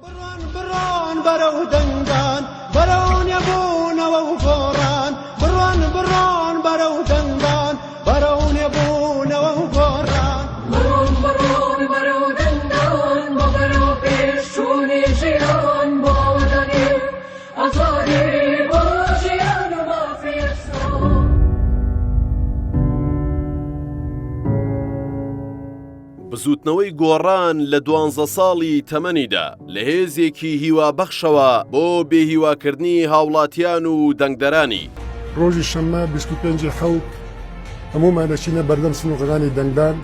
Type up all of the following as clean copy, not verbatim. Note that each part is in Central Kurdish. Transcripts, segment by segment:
بڕۆن بڕۆن بەرەو دەنگدان بەرەو نەبوونەوە و گۆڕان بڕۆن بڕۆن بەرەو دەنگدان بەرەو نەبوونەوە و گۆڕان. بڕۆن بڕۆن بەرەو دەنگدان بۆ بەرەو پێشچوونی ژیان بۆ ئاوەدانی و ئازادی بۆ ژیان و مافی یەکسان. بزووتنەوەی گۆڕان لە دوانزە ساڵی تەمەنیدا لە هێزێکی هیوابەخشەوە بۆ بێهیواکردنی هاوڵاتیان و دەنگدەرانی. ڕۆژی شەممە 25 ی حەوت هەموومان دەچینە بەردەم سنووقەکانی دەنگدان،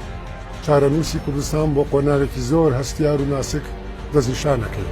چارەنووسی کوردستان بۆ قۆناغێکی زۆر هەستیار و ناسک دەستنیشان ئەکەین.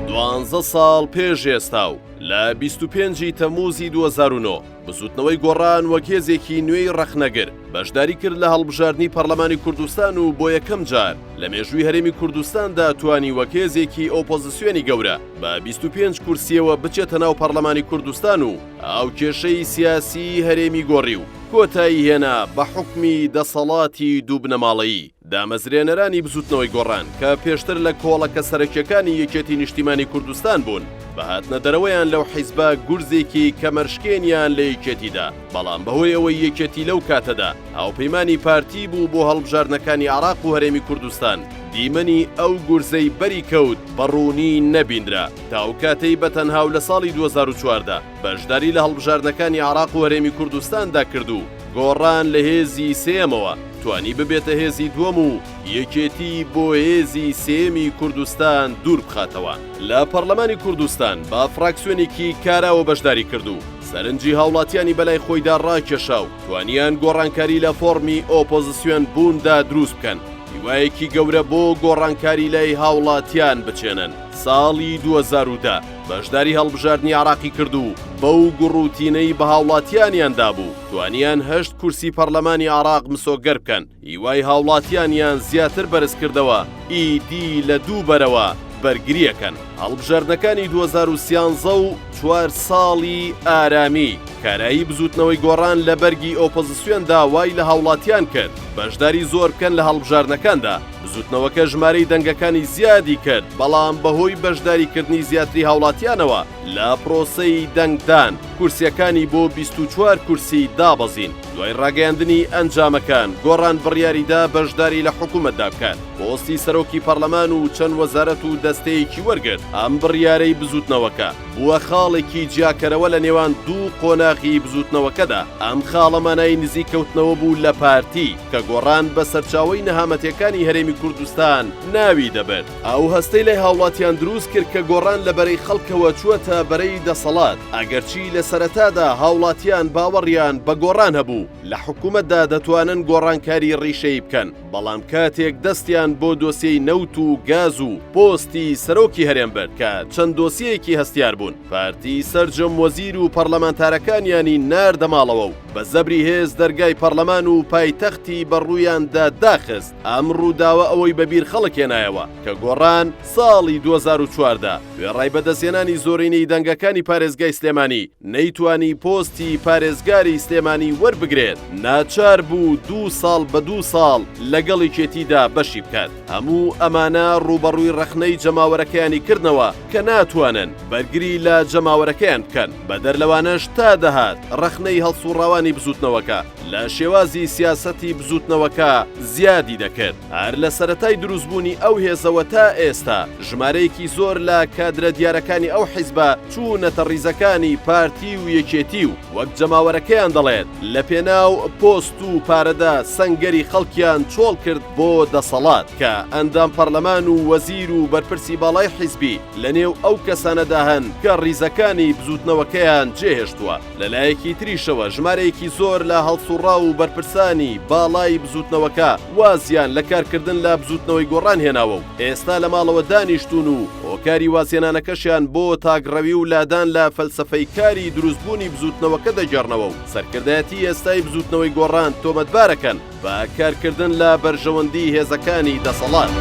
دوانزە ساڵ پێش ئێستا و لە 25 ی تەمموزی 2009 بزوتنەوەی گۆڕان وەک هێزێکی نوێی ڕەخنەگر بەشداری کرد لە هەڵبژاردنی پەرلەمانی کوردستان و بۆ یەکەم جار لە مێژووی هەرێمی کوردستاندا توانی وەک هێزێکی ئۆپۆزسیۆنی گەورە بە 25 کورسیەوە بچێتە ناو پەرلەمانی کوردستان و هاوکێشەی سیاسیی هەرێمی گۆڕی و کۆتایی هێنا بە حوکمی دەسەڵاتی دوو بنەماڵەیی. دامەزرێنەرانی بزوتنەوەی گۆڕان کە پێشتر لە کۆڵەکە سەرەکیەکانی یەکێتی نیشتیمانی کوردستان بوون، بە هاتنە دەرەوەیان لەو حیزبە گورزێکی کەمەرشکێنیان لە یەکێتی دا، بەڵام بەهۆی ئەوەی یەکێتی لەو کاتەدا هاوپەیمانی پارتی بوو بۆ هەڵبژاردنەکانی عێراق و هەرێمی کوردستان، دیمەنی ئەو گورزەی بەری کەوت بە ڕوونی نەبینرا تا ئەو کاتەی بە تەنها و لە ساڵی 2014 بەشداری لە هەڵبژاردنەکانی عێراق و هەرێمی کوردستاندا کرد و گۆڕان لە هێزی سێیەمەوە توانی ببێتە هێزی دووەم و یەکێتی بۆ هێزی سێیەمی کوردستان دوور بخاتەوە. لە پەڕلەمانی کوردستان بە فراکسیۆنێکی کاراوە بەشداری کرد و سەرنجی هاوڵاتیانی بەلای خۆیدا ڕاکێشا و توانیان گۆڕانکاری لە فۆڕمی ئۆپۆزسیۆن بووندا دروست بکەن، هیوایەکی گەورە بۆ گۆڕانکاری لای هاوڵاتیان بچێنن. ساڵی 2010 بەشداری هەڵبژاردنی عێراقی کرد و بەو گوڕوتینەی بە هاوڵاتیانیان دابوو توانیان هەشت کورسی پەڕلەمانی عێراق مسۆگەر بکەن. هیوای هاوڵاتیانیان زیاتر بەرزکردەوە، ئیدی لە دوو بەرەوە بەرگرییەکەن. هەڵبژاردنەکانی 2013 و چوار ساڵی ئارامی، کارایی بزووتنەوەی گۆڕان لە بەرگی ئۆپۆزسیۆندا وای لە هاوڵاتیان کرد بەشداری زۆر بکەن لە هەڵبژاردنەکاندا، بزووتنەوەکە ژمارەی دەنگەکانی زیادی کرد، بەڵام بەهۆی بەشداریکردنی زیاتری هاوڵاتیانەوە لە پرۆسەی دەنگدان، کورسییەکانی بۆ 24 کورسی دابەزین. دوای ڕاگەیاندنی ئەنجامەکان، گۆڕان بڕیاریدا بەشداری لە حکومەتدا بکات، پۆستی سەرۆکی پەڕلەمان و چەند وەزارەت و دەستەیەکی وەرگرت، ئەم بڕیارەی بزوتنەوەکە، بووە خاڵێکی جیاکەرەوە لە نێوان دوو قۆناغی بزوتنەوەکەدا، ئەم خاڵە مانای نزیک کەوتنەوە بوو لە پارتی، کە گۆڕان بە سەرچاوەی نەهامەتیەکانی هەرێمی کوردستان ناوی دەبرد. ئەو هەستەی لای هاوڵاتیان دروست کرد کە گۆڕان لە بەرەی خەڵکەوە چووەتە بەرەی دەسەڵات، ئەگەرچی لە سەرەتادا هاوڵاتیان باوەڕیان بە گۆڕان هەبوو لە حکومەتدا دەتوانن گۆڕانکاری ڕیشەیی بکەن، بەڵام کاتێک دەستیان بۆ دۆسیەی نەوت و گاز و پۆستی سەرۆکی هەرێم برد کە چەند دۆسیەیەکی هەستیار بوون، پارتی سەرجەم وەزیر و پەڕلەمانتارەکانیانی ناردە ماڵەوە و بە زەبری هێز دەرگای پەڕلەمان و پایتەختی بە ڕوویاندا داخست. ئەم ڕووداوە ئەوەی بە بیر خەڵک هێنایەوە کە گۆڕان ساڵی 2014 وێڕای بەدەستهێنانی زۆرینەی دەنگەکانی پارێزگای سلێمانی نەیتوانی پۆستی پارێزگاری سلێمانی وەربگرێت، ناچار بوو دوو ساڵ بە دوو ساڵ لەگەڵ یەکێتیدا بەشی بکات. هەموو ئەمانە ڕووبەڕووی ڕەخنەی جەماوەرەکەیانی کردنەوە کە ناتوانن بەرگری لە جەماوەرەکەیان بکەن، بەدەر لەوانەش تا دەهات ڕەخنەی هەڵسوڕاوانی بزووتنەوەکە لە شێوازی سیاسەتی بزووتنەوەکە زیادی دەکرد. هەر لە سەرەتای دروستبوونی ئەو هێزەوە تا ئێستا ژمارەیەکی زۆر لە کادرە دیارەکانی ئەو حیزبە چوونەتە ڕیزەکانی پارتی و یەکێتی و وەک جەماوەرەکەیان دەڵێت لە پێناو پۆست و پارەدا سەنگەری خەڵکیان چۆڵ کرد بۆ دەسەڵات کە ئەندام پەرلەمان و وەزیر و بەرپرسی باڵای حیزبی لە نێو ئەو کەسانەدا هەن کە ڕیزەکانی بزووتنەوەکەیان جێهێشتووە. لە لایەکی تریشەوە ژمارەیەکی زۆر لە هەڵسوڕاو و بەرپرسانی باڵای بزووتنەوەکە وازیان لە کارکردن لە بزووتنەوەی گۆڕان هێناوە و ئێستا لە ماڵەوە دانیشتوون و هۆکاری وازهێنانەکەشیان بۆ تاکڕەوی و لادان لە فەلسەفەی کاری دروستبوونی بزووتنەوەکە دەگێڕنەوە و سەرکردایەتی ئێستای بزووتنەوەی گۆڕان تۆمەتبارەکەن بە کارکردن لە بەرژەوەندی هێزەکانی دەسەڵات.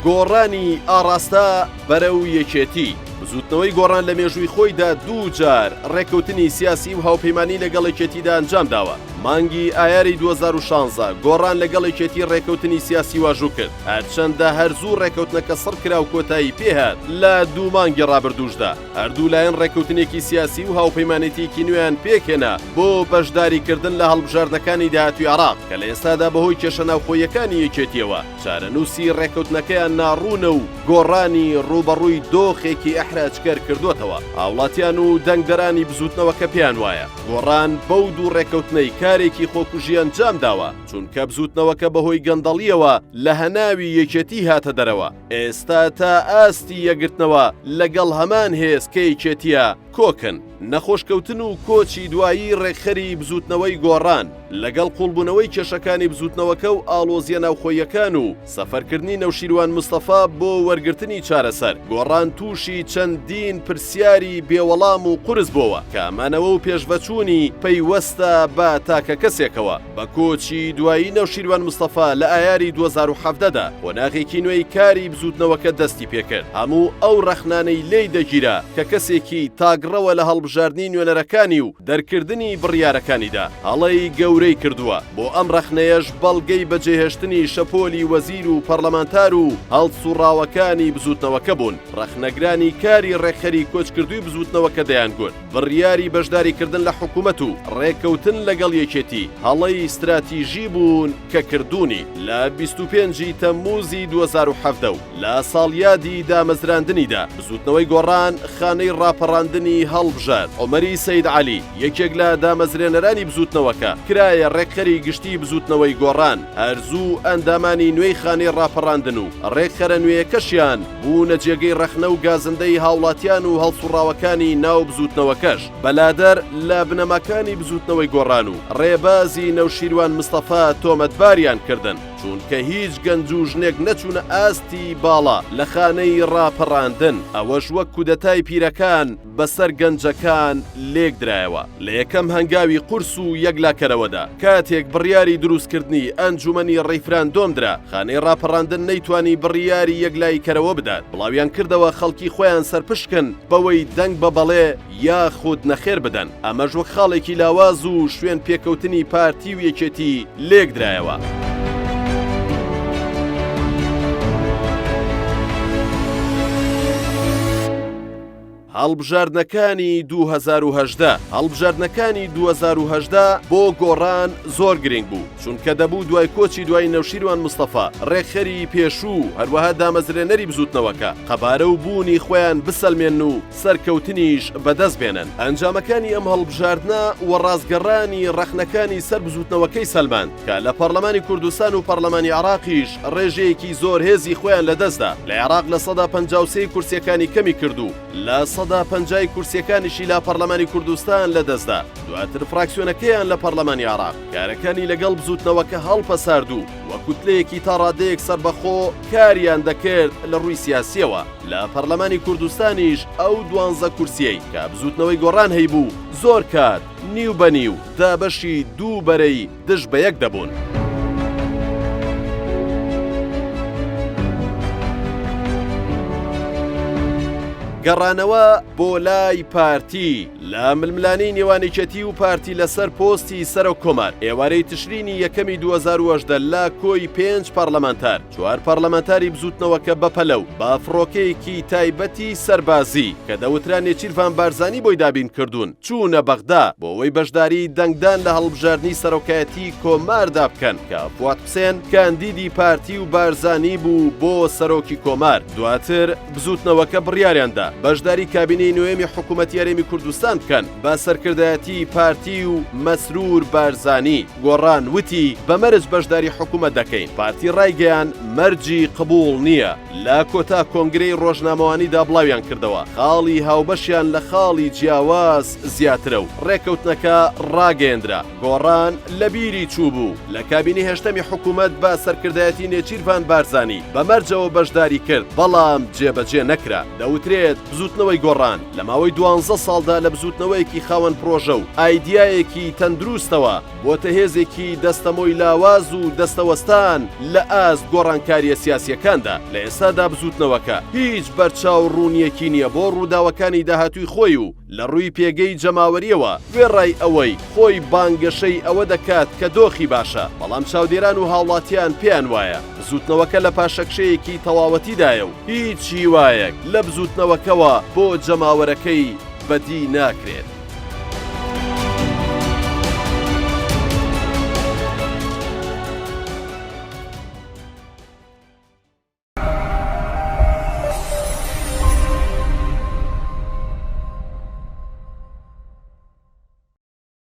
گۆڕانی ئاڕاستە بەرەو یەکێتی. بزووتنەوەی گۆڕان لە مێژووی خۆیدا دووجار ڕێککەوتنی سیاسی و هاوپەیمانی لەگەڵ یەکێتیدا ئەنجامداوە. مانگی ئایاری 2016 گۆڕان لەگەڵ یەکێتی ڕێککەوتنی سیاسی واژوو کرد، هەرچەندە هەر زوو ڕێککەوتنەکە سڕکرا و کۆتایی پێهات، لە دوو مانگی ڕابردووشدا هەردوو لایەن ڕێککەوتنێکی سیاسی و هاوپەیمانێتییەکی نوێیان پێکهێنا بۆ بەشداریکردن لە هەڵبژاردنەکانی داهاتووی عێراق کە لە ئێستادا بەهۆی کێشە ناوخۆییەکانی یەکێتییەوە چارەنووسی ڕێککەوتنەکەیان ناڕوونە و گۆڕانی ڕووبەڕووی دۆخێکی ئیحراجکەر کردۆتەوە. هاوڵاتیان و دەنگدەرانی بزووتنەوەکە پێیان وایە گۆڕان بەو دوو ڕێککەوتنەی کارێکی خۆکوژی ئەنجامداوە، چونکە بزووتنەوەکە بەهۆی گەندەڵییەوە لە هەناوی یەکێتی هاتە دەرەوە، ئێستا تا ئاستی یەکگرتنەوە لەگەڵ هەمان هێز کە یەکێتییە کۆکن. نەخۆشکەوتن و کۆچی دوایی ڕێکخەری بزووتنەوەی گۆڕان، لەگەڵ قوڵبوونەوەی کێشەکانی بزووتنەوەکە و ئاڵۆزییە ناوخۆییەکان و سەفەرکردنی نەوشیروان مستەفا بۆ وەرگرتنی چارەسەر، گۆڕان تووشی چەندین پرسیاری بێ وەڵام و قورس بۆوە کە مانەوە و پێشڤەچوونی پەیوەستە بە تاکەکەسێکەوە. بە کۆچی دوایی نەوشیروان مستەفا لە ئایاری 2017 دا، قۆناغێکی نوێی کاری بزووتنەوەکە دەستی پێکرد. هەموو ئەو ڕەخنانەی لێی دەگیرا کە کەسێکی تاکڕەوە لە هەڵبژاردنی نوێنەرەکانی و دەرکردنی بڕیارەکانیدا، هەڵەی گەورەی کردووە. بۆ ئەم ڕەخنەیەش بەڵگەی بەجێهێشتنی شەپۆلی وەزیر و پەڕلەمانتار و هەڵسوڕاوەکانی بزووتنەوەکە بوون. ڕەخنەگرانی کاری ڕێکخەری کۆچکردووی بزووتنەوەکە دەیانگوت، بڕیاری بەشداریکردن لە حکومەت و ڕێککەوتن لەگەڵ یەکێتی هەڵەی ستراتیژی بوون کە کردوونی لە 25 ی تەمموزی 2017 و لە ساڵیادی دامەزراندنیدا بزووتنەوەی گۆڕان خانەی ڕاپەڕاندنی هەڵبژارد. عومەری سەید عەلی، یەکێک لە دامەزرێنەرانی بزووتنەوەکە، کرایە ڕێکخەری گشتیی بزووتنەوەی گۆڕان. هەر زوو ئەندامانی نوێی خانەی ڕاپەڕاندن و ڕێکخەرە نوێیەکەشیان بوونە جێگەی ڕەخنە و گازندەی هاوڵاتیان و هەڵسوڕاوەکانی ناو بزووتنەوەکەش بە لادەر لە بنەماکانی بزووتنەوەی گۆڕان و ڕێبازی نەوشیروان مستەفا تۆمەتباریان کردن چونکە هیچ گەنج و ژنێک نەچوونە ئاستی باڵا لە خانەی ڕاپەڕاندن ئەوەش وەک کودەتای پیرەکان بەسەر گەنجەکان لێکدرایەوە. لە یەکەم هەنگاوی قورس و یەکلاکەرەوەدا، کاتێک بڕیاری دروستکردنی ئەنجومەنی ڕیفراندۆم درا، خانەی ڕاپەڕاندن نەیتوانی بڕیاری یەکلاییکەرەوە بدات، بڵاویان کردەوە خەڵکی خۆیان سەرپشکن بەوەی دەنگ بە بەڵێ یاخود نەخێر بدەن، ئەمەش وەک خاڵێکی لاواز و شوێن پێکەوتنی پارتی و یەکێتی لێکدرایەوە. هەڵبژاردنەکانی 2018 هەڵبژاردنەکانی 2018 بۆ گۆڕان زۆر گرنگ بوو، چونکە دەبوو دوای کۆچی دوای نەوشیروان مستەفا، ڕێکخەری پێشوو و هەروەها دامەزرێنەری بزووتنەوەکە، قەبارە و بوونی خۆیان بسەلمێنن و سەرکەوتنیش بەدەست بێنن. ئەنجامەکانی ئەم هەڵبژاردنە وەڕاستگەڕانی ڕەخنەکانی سەر بزووتنەوەکەی سەلماند، کە لە پەڕلەمانی کوردستان و پەڕلەمانی عێراقیش ڕێژەیەکی زۆر هێزی خۆیان لەدەستدا، لە عێراق 53% ی کورسیەکانی کەمی کرد و 50% ی کورسیەکانیشی لە پەڕلەمانی کوردستان لەدەستدا، دواتر فراکسیۆنەکەیان لە پەڕلەمانی عێراق کارەکانی لەگەڵ بزوتنەوەکە هەڵپەسارد و وەک کوتلەیەکی تا ڕادەیەک سەربەخۆ کاریان دەکرد لە ڕووی سیاسیەوە، لە پەڕلەمانی کوردستانیش ئەو دوانزە کورسیەی کە بزوتنەوەی گۆڕان هەیبوو زۆر کات نیو بە نیو دابەشی دوو بەرەی دژ بە یەک دەبوون. گەڕانەوە بۆ لای پارتی لە ململانێی نێوان یەکێتی و پارتی لەسەر پۆستی سەرۆک کۆمار ئێوارەی تشرینی یەکەمی 2018 لە کۆی پێنج پەڕلەمانتار چوار پەڕلەمانتاری بزووتنەوەکە بەپەلە و بە فڕۆکەیەکی تایبەتی سەربازی کە دەوترا نێچیرڤان بارزانی بۆی دابین کردوون چوونە بەغدا بۆ ئەوەی بەشداری دەنگدان لە هەڵبژاردنی سەرۆکایەتی کۆماردا بکەن کە فواد حوسێن کاندیدی پارتی و بارزانی بوو بۆ سەرۆکی کۆمار. دواتر بزووتنەوەکە بڕیاریان دا بەشداری کابینەی نۆیەمی حکوومەتی هەرێمی کوردستان بکەن بە سەرکردایەتی پارتی و مەسرور بارزانی. گۆڕان وتی، بە مەرج بەشداری حکومەت دەکەین، پارتی ڕایگەیاند مەرجی قبوڵ نییە، لە کۆتا کۆنگرەی ڕۆژنامەوانیدا بڵاویان کردەوە، خاڵی هاوبەشیان لە خاڵی جیاواز زیاترە و ڕێککەوتنەکە ڕاگەیەندرا، گۆڕان لەبیری چووبوو لە کابینەی هەشتەمی حکومەت بە سەرکردایەتی نێچیرڤان بارزانی بە مەرجەوە بەشداری کرد، بەڵام جێبەجێ نەکرا. دەوترێت. بزووتنەوەی گۆڕان لە ماوەی دوانزە ساڵدا لە بزووتنەوەیەکی خاوەن پرۆژە و ئایدیایەکی تەندروستەوە بۆتە هێزێکی دەستەمۆی لاواز و دەستەوەستان لە ئاست گۆڕانکارییە سیاسییەکاندا. لە ئێستادا بزووتنەوەکە هیچ بەرچاو ڕوونییەکی نییە بۆ ڕووداوەکانی داهاتووی خۆی و لە ڕووی پێگەی جەماوەرییەوە وێڕای ئەوەی خۆی بانگەشەی ئەوە دەکات کە دۆخی باشە، بەڵام چاودێران و هاوڵاتیان پێیان وایە بزووتنەوەکە لە پاشەکشەیەکی تەواوەتیدایە و هیچ هیوایەک لە بزووتنەوەکەوە بۆ جەماوەرەکەی بەدی ناکرێت.